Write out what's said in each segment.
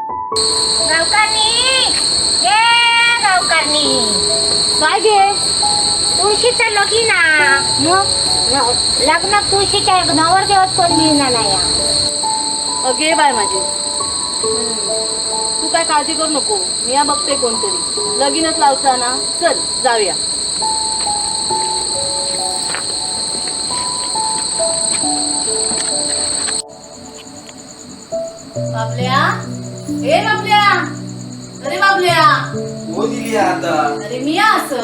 गावकारणी, ए गावकारणी. काय गे? तुळशीचं लगीन आ. मग? लग्नात तुळशीच्या नवरदेवात कोण मिळणार नाही आ. अगे बाय माझी, तू काय काळजी करू नको, मी या बघते कोणतरी. लगीनच लावचा ना, चल जाऊया. बाबल्या, ए बाबल्या, अरे बाबल्या. हो दिली आता. अरे मी असं.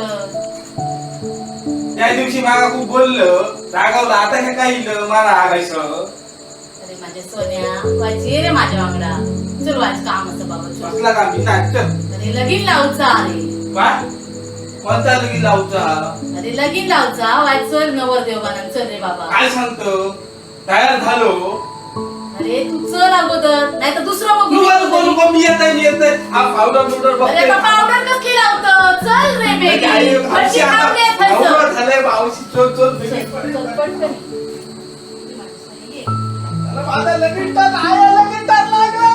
त्या दिवशी मागा खूप बोललं, रागावलं. आता हे काय इलं मला रागायचं? अरे माझ्या सोन्या, वाची रे माझ्या वांगडा. चल वाच, काम असं बाबा, चल. कसला का मी नाही, चल. अरे लगीन लावचा अरे. काय? कोणता लगीन लावचा? अरे लगीन लावचा वाच, चल नवरदेव बनन, चल रे बाबा. काय सांगतो? तयार झालो. अरे तू चल अगोदर, नाही तर दुसरं बघू. नको नको नको, मी येत आहे, मी येत आहे. हा पावडर बिवडर अरे बघतोय. बाबा, पावडर कसली लावतं? चल रे बेबी. आई, फरशी भाऊशी खाऊन ये, आता फरशी. नवरा झालाय भाऊशी. चल चल. चल, चल, पटकन. ये. माझा लगीन टाक आया, लगीन टाक लागला.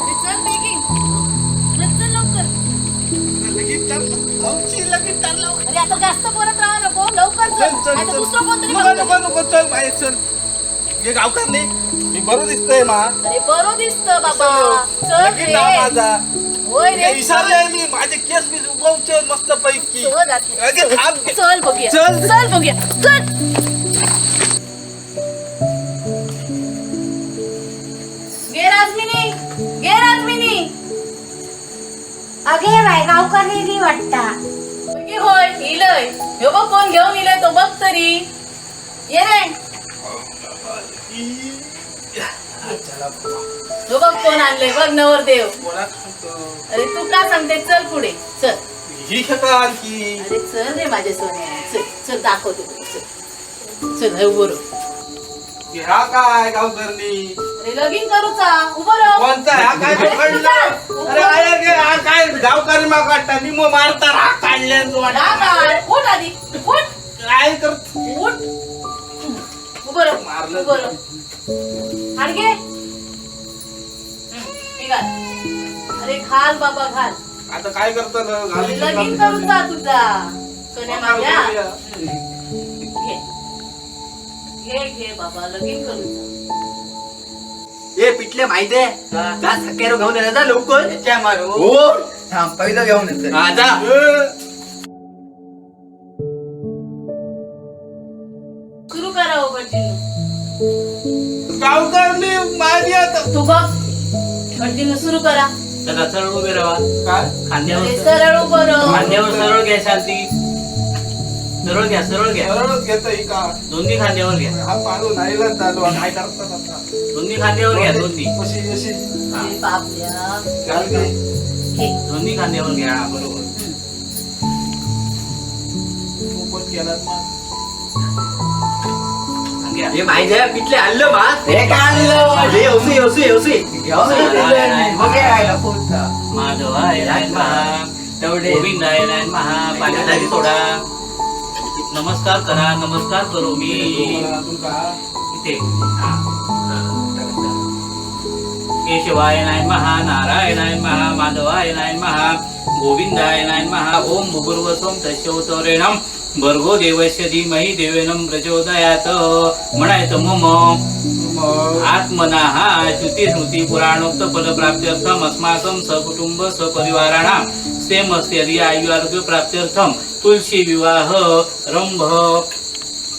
अरे चल बेगीन, चल चल लवकर. लगीन टाक भाऊशी, लगीन टाक लाव. अरे आता जास्त बोलत राहू नको, लवकर चल चल, चल नाही तर चल. दुसरं कोणतरी नको बघतो. नको नको, चल बाहेर चल. हे गावकार नाही, मी बरं दिसतंय मा. अरे बरं दिसत बाबा, चल लगीन लाव रे. माझा. होय रे. विसरले मी, माझे केस मी उगवचे मस्त पैकी. चल आता. अगे थांब. चल बघूया. चल. चल बघूया, चल. गे राजमिनी, गे राजमिनी. अगे बाय, गावकारणी वाटता. की होय इलय, ह्यो बघ कोण घेऊन इलय तो बघ तरी. ये रे. चला बाबा. ह्यो बघ कोण आणलंय बघ, नवरदेव. कोणाक सांगतो? अरे तू का सांगते, चल पुढे चल. ही खेका आणखी. अरे चल रे माझ्या सोन्या, चल चल, दाखवते तुला, चल चल, हे उभं राह. ह्या काय गावकरणी? अरे लगीन करूचा, उभं राह. कोणता ह्या काय अरे पकडलं? तुझा. अरे आया गे, हा काय गावकरी मा काढता निमो मारता हा काढल्यान तू राह काय? उठ आधी, उठ. काय करत? उठ, उभं राह. मारलं. उभं राह. हाड घे. हे घाल. अरे घाल बाबा, घाल. आता काय करतो? अरे लगीन करूचा तुझा सोन्या माझ्या. घे घे घे बाबा, लगीन करूचा. ए पिटले माहितीये, जा सकेरो घेऊन ये जा लवकर. मारू. हो. थांब, पहिलं घेऊन येतो. हा, जा. सुरू करा हो भटजीनू. गावकरणी माझी आता. तू बघ, भटजीनू सुरू करा. चला सरळ उभे राहा. काय? खांद्यावर अरे सरळ उभं राह. खांद्यावर सरळ घ्या, शांती. सरळ घ्या, सरळ घ्या. सरळच घेतो ही का? दोन्ही खांद्यावर घ्या. हा मारू नाही चालू, काय करतात आता? दोन्ही खांद्यावर घ्या, दोन्ही. अशी अशी. हा. अरे बापल्या. घाल घे. घे. दोन्ही खांद्यावर घ्या, हा, बरोबर. तू पण केलास मग. हा, घ्या. हे माहिती पिटले आणलं मा. हे काय आणलं? हे ओसी ओसी ओसी. घेऊन येते. मग हे राहिलं कोणता? माधवाय महा. तेवढे. गोविंदाय महा. पाण्याखाली सोडा. नमस्कार करा, नमस्कार करू मी. अजून का? इथे हा. केशवाय नाय महा, नारायणाय महा, माधवाय नाय महा, गोविंदाय नाय महा. ओम भूर्भुवस्वं तस्योत्तरेणं भर्गो देवस्य धीमहि देवेनं प्रचोदयात. म्हणायचं मम आत्मनः श्रुती स्मृती पुराणोक्त फलप्राप्त्यर्थम अस्माकं सकुटुंब सपरिवाराणां स्थेमस्थैर्य आयु आरोग्य प्राप्त्यर्थम तुलसी विवाह रंभ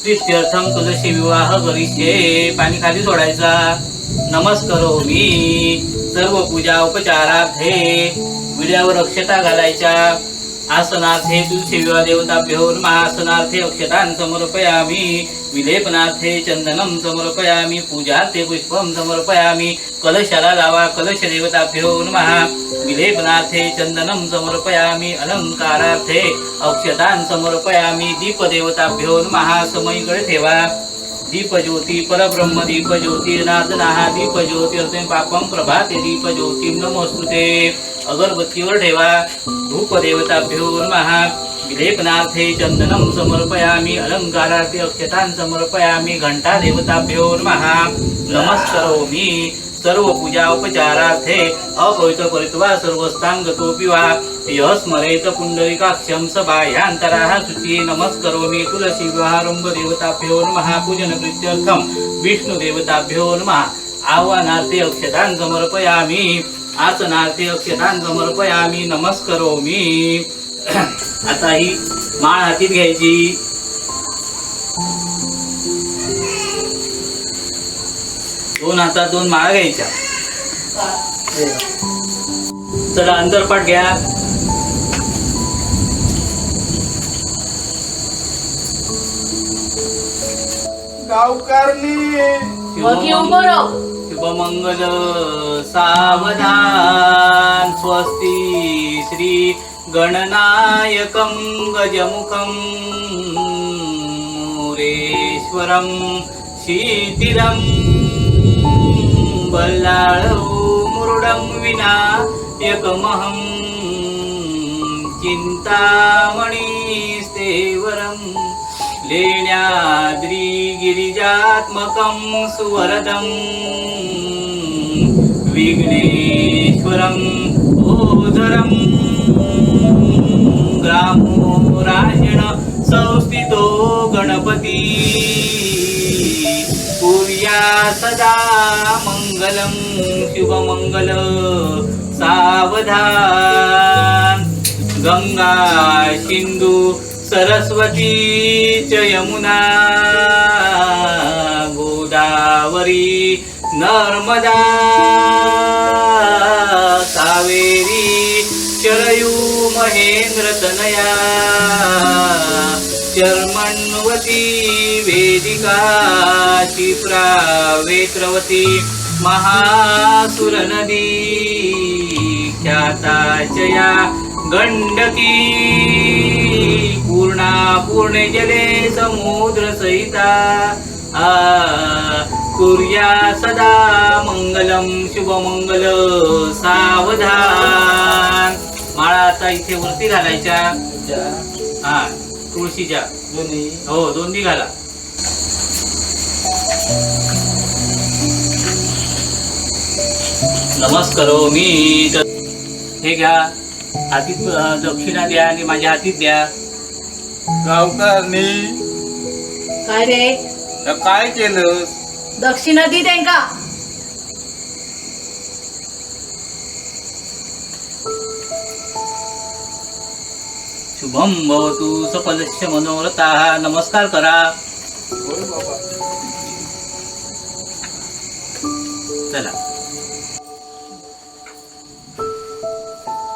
प्रीत्यर्थम तुलसी विवाह करिष्ये. पाणी खाली सोडायचा. नमस्करोमि. सर्व पूजा उपचारार्थे विड्यावर अक्षता घालायच्या. आसनार्थे तुलसी विवाह देवताभ्यो नमः. आसनार्थे अक्षतां समर्पयामि. विलेपनार्थे चंदनं समर्पयामि. पूजार्थे पुष्पं समर्पयामि. कलशाला लावा. कलश देवताभ्यो नमः. विलेपनार्थे चंदनं समर्पयामि. अलंकारार्थे अक्षतां समर्पयामि. दीपदेवताभ्यो नमः. समईकडे ठेवा. दीपज्योती परब्रह्म दीपज्योती नादनाः दीपज्योती अर्थे पापं प्रभाते दीपज्योतीं नमोस्तुते. अगरबत्तीवर ठेवा. धूपदेवताभ्यो नमः. विलेपनार्थे चंदनं समर्पयामि. अलंकारार्थे अक्षतां समर्पयामि. घंटा देवताभ्यो नमः. नमस्करोमि. सर्व पूजा उपचारार्थे अपवित्र परित्वा सर्वस्थान गतोऽपि वा यः स्मरेत पुंडरीकाक्षं स बाह्यांतराः शुचि नमस्करोमि। तुलसी विवाहारंभ देवताभ्यो नमः। पूजन प्रीत्यर्थं विष्णु देवताभ्यो नमः। आव्हानार्थे अक्षतां समर्पयामि। आसनार्थे अक्षतां समर्पयामि। नमस्करोमि। आता ही माळ हातीत घ्यायची। दोन हातात दोन माळा घ्यायच्या। चला अंतरपाठ घ्या। गावकारणी वगी उभं राहू. शुभमंगल सावधान स्वस्ति श्री गणनायकं गजमुखं मुरेश्वरं शिथिलं बल्लाळौ मुरुडं विनायकमहं चिन्तामणिस्तेवरं लेण्याद्रिगिरिजात्मकं सुवरदं विघ्नेश्वरं ओधरं ग्रामो राजेण संस्थितो गणपती कुर्या सदा मंगलं शुभमंगल सावधान। गंगा सिंधु सरस्वती च यमुना गोदावरी नर्मदा कावेरी शरयू महेंद्र तनया चर्मण्वती वेदिका क्षिप्रा वेत्रवती महासुर नदी ख्याता च या गंडकी पूर्णा पूर्णे जले समुद्र सहिता आ कुर्या सदा मंगलम शुभमंगल सावधान। माळा आता इथे वरती घालायच्या। हा तुळशीच्या दोन्ही. हो दोन्ही घाला। नमस्करोमि। हे घ्या हातीत दक्षिणा द्या आणि माझ्या हातीत द्या। गावकारणी काय रे या काय केलंस? दक्षिणा दी त्यांका. शुभम भवतु सफलस्य मनोरथाः। नमस्कार करा। होय बाबा. चला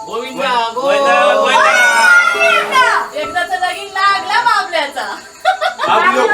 गोविंदा गोविंदा, गोविंदा. एकदाच लगीन लागला बाबल्याचा. आपलं